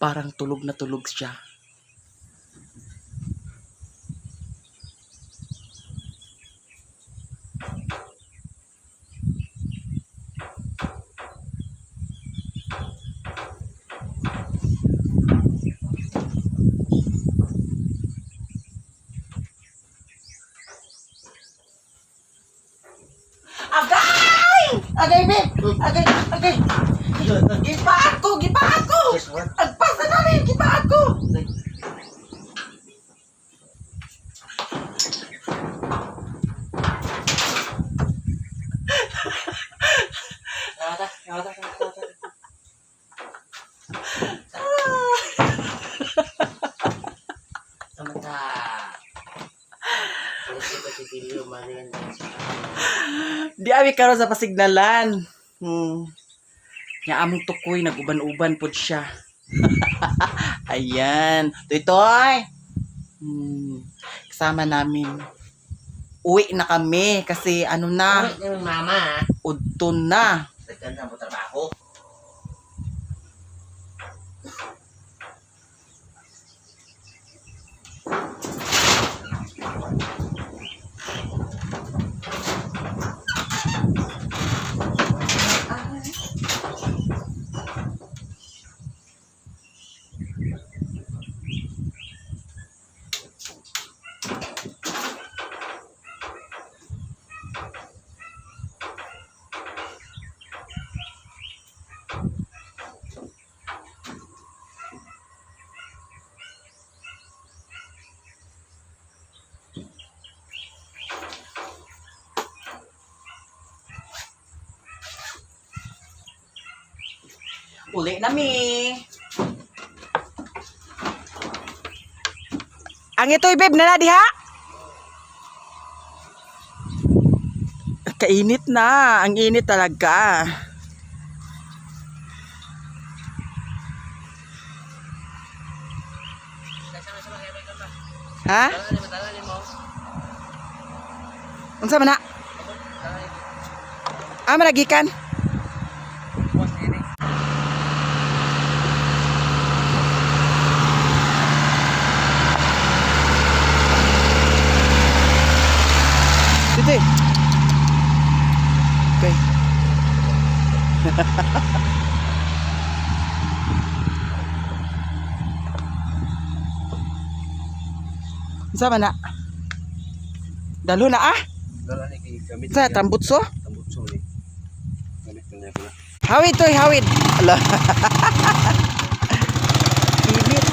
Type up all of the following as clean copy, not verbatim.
Parang tulog na tulog siya. Agay! Agay, babe! Agay, agay! Gipaat ko! Gipaat ko! Agpasa na rin! Gipaat ko! Di abi karon sa pasignalan. Nya among tukoy nag-uban-uban pod siya. Ayan. Toy toy. Kasama namin. Uwi na kami kasi ano na, Uwi ng mama. udto na. Nagkanda mo trabaho. Uli na mi. Ang ito'y babe na na diha. Kainit na. Ang init talaga. Ha? Unsa man na? Ah, managikan. Dito eh. Okay. Unsa man na? Dalo na ah? Dala ni kay gamit. Sa tambutso? Tambutso ni. Gamit na niya ko na. Hawid toy, hawid. Ala. Init.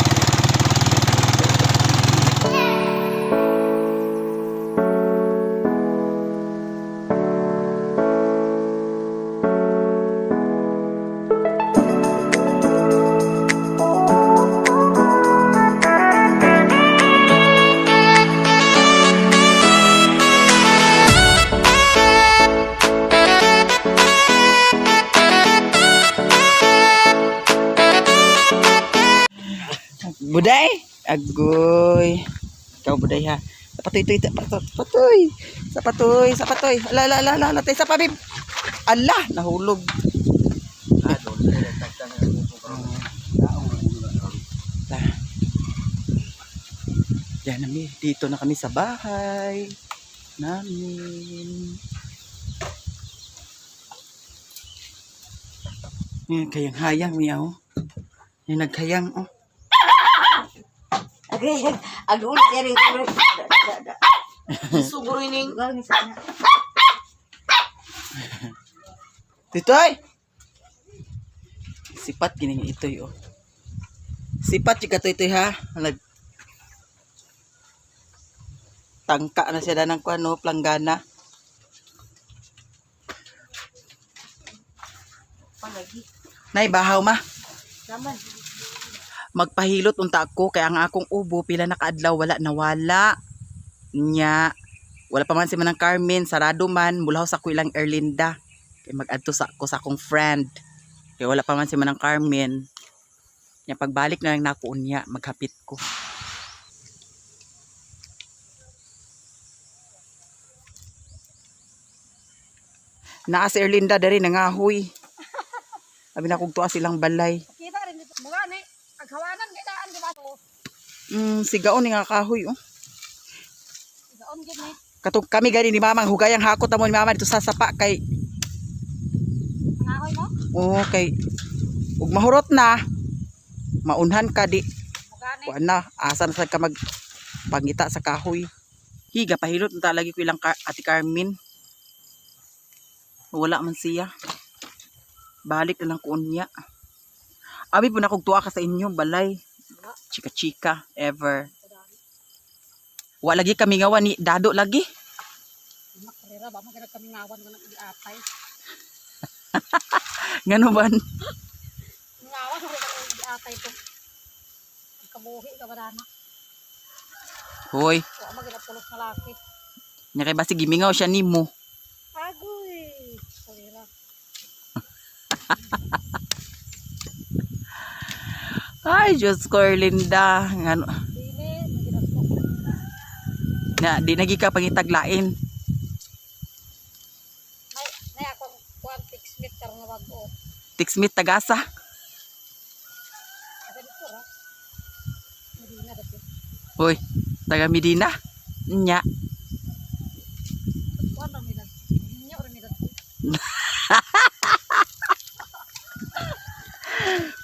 Buday? Agoy. Ikaw buday ha. Sapatoy, toy, sapatoy, sapatoy. Sapatoy, sapatoy. Ala, ala, ala, ala, ala, tay, sapa, babe. Ala, nahulog. Ah, doon na tagta na ang karon. Taong ulo na karon. Ta. Yan nami, dito na kami sa bahay namin. Yan, kayang hayang niya, oh. Yan, naghayang, oh. Agay, agulit yan yung Suguro ining. Titoy! Sipat gining itoy oh. Sipat jud ka itoy ha. Nag tangka na siya ng kuan no, planggana. Palagi. Nay bahaw ma. Naman. Magpahilot unta ako kay ang akong ubo pila na kaadlaw wala nawala. Nya wala pa man si Manang Carmen, sarado man, mulaw sa ko ilang Erlinda. Kay mag-adto sa ko sa akong friend. Kay wala pa man si Manang Carmen. Nya pagbalik na lang nako unya, maghapit ko. Naa si Erlinda diri nangahoy. Abi na kog tuwa silang balay. Kita rin dito. Mga ni, aghawa Sigaon ni nga kahoy oh. Gaon gid ni. Katong kami gani ni Mamang hugayang hakot amo ni Mama dito sa sapa kay Nangahoy mo? oh kay ug mahurot na maunhan ka di Mugani. kuan na asa na sad ka mag pangita sa kahoy. Higa pahilot unta lagi ko ilang Ate Carmen. Wala man siya. Balik na lang ko unya. Abi po na kog tuwa ka sa inyo balay. Chika chika ever. Wa lagi kami ngawa ni Dado lagi. Makarera ba man kami ngawan ko ng iatay. Ngano ban? Ngawan ko ng iatay ko. Kabuhi ka ba na? Hoy, Wa man gina pulos na laki. nya kay basi gimingaw siya nimo. Agoy. Karera. Ay, Diyos ko, Erlinda. Ngano, Dili, magina ko. na, di nagi ka pangitaglain. Nay, nay akong kuan fix meat karon nga bag-o. Tiksmit tagasa. Asa dito ra? Medina dito. Hoy, taga Medina. Nya. Kuan ra mi dad. Ninyo ra mi dad.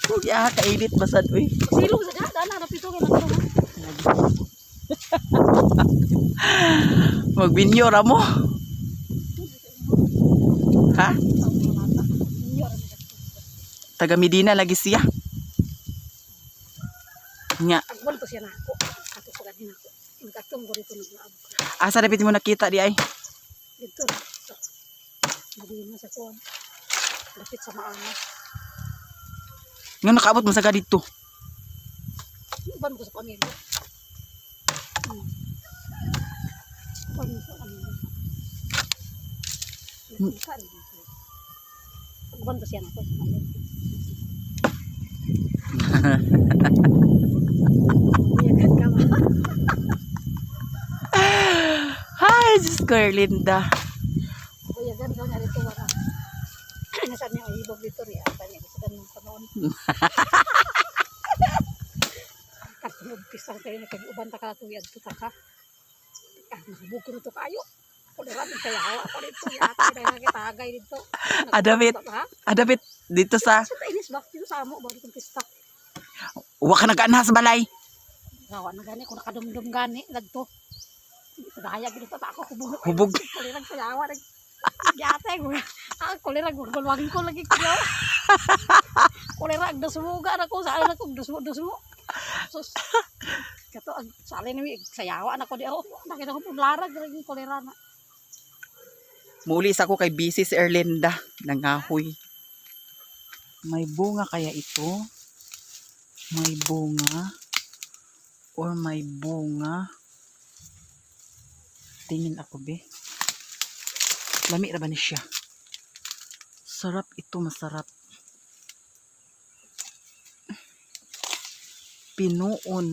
Huwag ya, kainit basad, uy. Silong sa dyan, dana na pito kay nagtuma. Magbinyo ra mo. Ha? Ninyo ra mi dad. Taga Medina lagi siya. Nya, Agwan to siya na ako. Ato sa ganin ako. Nagkatong ko dito naglaab ko. asa dapat mo nakita di ay? Dito ra. Sa Medina sa kuan. Lapit sa maana. Nga nakaabot mo sa dito. Uban ko sa pamilya. Uban ko sa pamilya. Nakita rin ako. Uban ko siya na ako sa pamilya. Uyakan ka ba? Ay, Diyos ko, Erlinda. Uyakan ka nga dito wala. Nasaan niya ang ibog dito riya. Tanya ko sa ganun pa noon. Katulog pisang tayo na kag-uban ta ka tuyad to ta ka. Ah, nakabog ko na to kayo. Kulira ng kayawa ako dito. Yate na nakitagay dito. Adamit. Ha? Adapit dito sa Sa tainis ba? Dito sa amo ba? Dito pista. wa ka nag-anhas balay. Gawa na gani. Kung nakadumdum gani. Lagto. Daya gito ta ako hubog. Hubog. Kulira ng kayawa. Yate ko. Ah, kulira gulwangin ko lagi kuya. Kulira ang dasmuga na ko sa na ko dasmo dasmo. Sus. Kato ang sali ni sayawa na ko di ako. Nakita ko pularag lagi kulira na. Muli sa ako kay busy si Erlinda. Nangahoy. May bunga kaya ito? May bunga? Or may bunga? Tingin ako be. Lami ra ba ni siya? Sarap ito, masarap. Pinuon.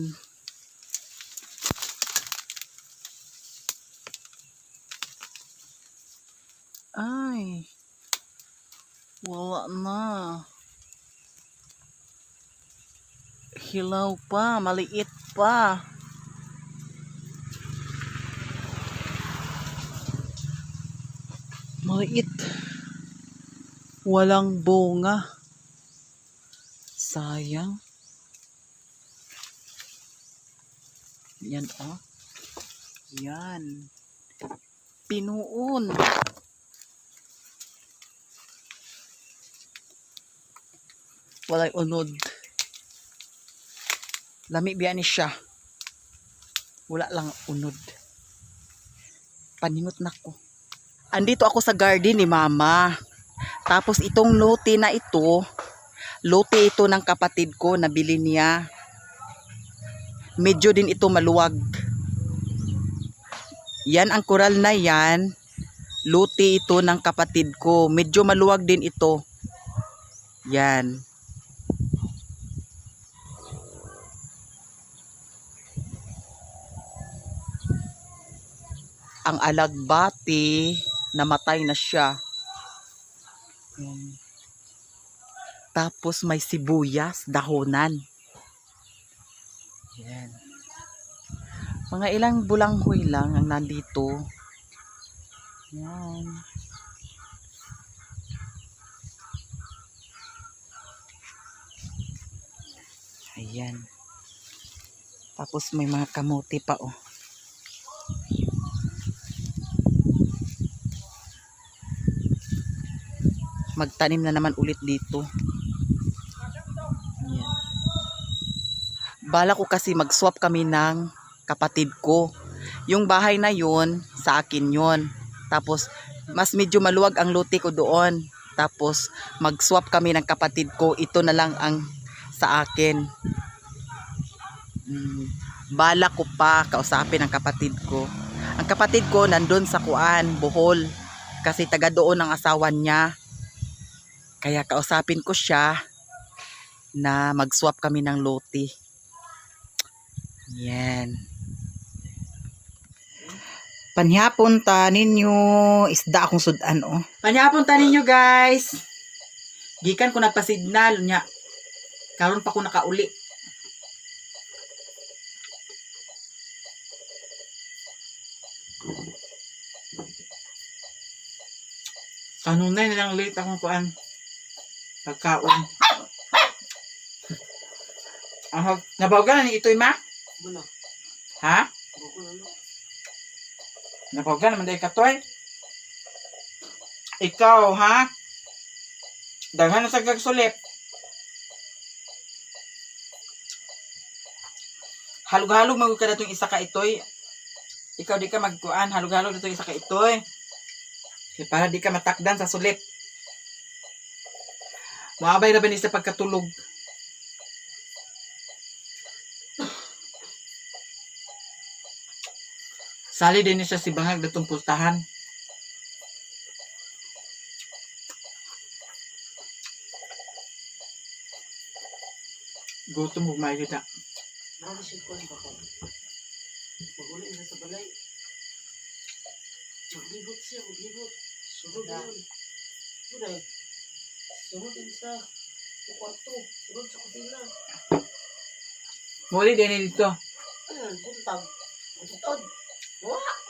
Ay. Wala na. Hilaw pa, maliit pa. Maliit. Walang bunga. Sayang. Yan oh. Yan. Pinuon. Walay unod. Lami biya ni siya. Wala lang unod. Paningot na ko. Andito ako sa garden ni Mama. Tapos itong lote na ito, lote ito ng kapatid ko, nabili niya. Medyo din ito maluwag. Yan ang koral na yan. Lote ito ng kapatid ko. Medyo maluwag din ito. Yan. Ang alagbati, namatay na siya. Yan. Tapos may sibuyas, dahonan. Yan. Mga ilang bulanghoy lang ang nandito. Yan. Ayan. Tapos may mga kamote pa oh. Magtanim na naman ulit dito. Ayan. Bala ko kasi mag-swap kami ng kapatid ko. Yung bahay na yun, sa akin yun. Tapos, mas medyo maluwag ang lote ko doon. Tapos, mag-swap kami ng kapatid ko. Ito na lang ang sa akin. Bala ko pa kausapin ang kapatid ko. Ang kapatid ko nandun sa Kuan, Bohol. Kasi taga doon ang asawa niya. Kaya kausapin ko siya na mag-swap kami ng lote. Yan. Panihapon ta ninyo. Isda akong sudan oh. Panihapon ta ninyo, guys. Gikan ko nagpasignal nya. Karon pa ko nakauli. Kanunay na lang late akong kuan. Pagkaon. Ahog, nabawagan na ni itoy ma? Bueno, Ha? buko na no. Nabawagan naman dahil katoy. Ikaw, ha? Daghan na sa gagsulip. Halog-halog magud ka datong isa ka itoy. Ikaw di ka magkuan, halog-halog datong isa ka itoy. Kay para di ka matakdan sa sulip. Moabay ra ba ni sa pagkatulog? Sali din ni siya si Bangag datong pultahan. Gutom ug maayo na. Marami siya kuwan ba ko? Maguli siya sa balay. Maglibot siya, maglibot. Sunod yun. Sunod. Sunod din sa kwarto. Sunod sa kusina. Muli din ni dito. Ayun, buntag. Buntod. Wah!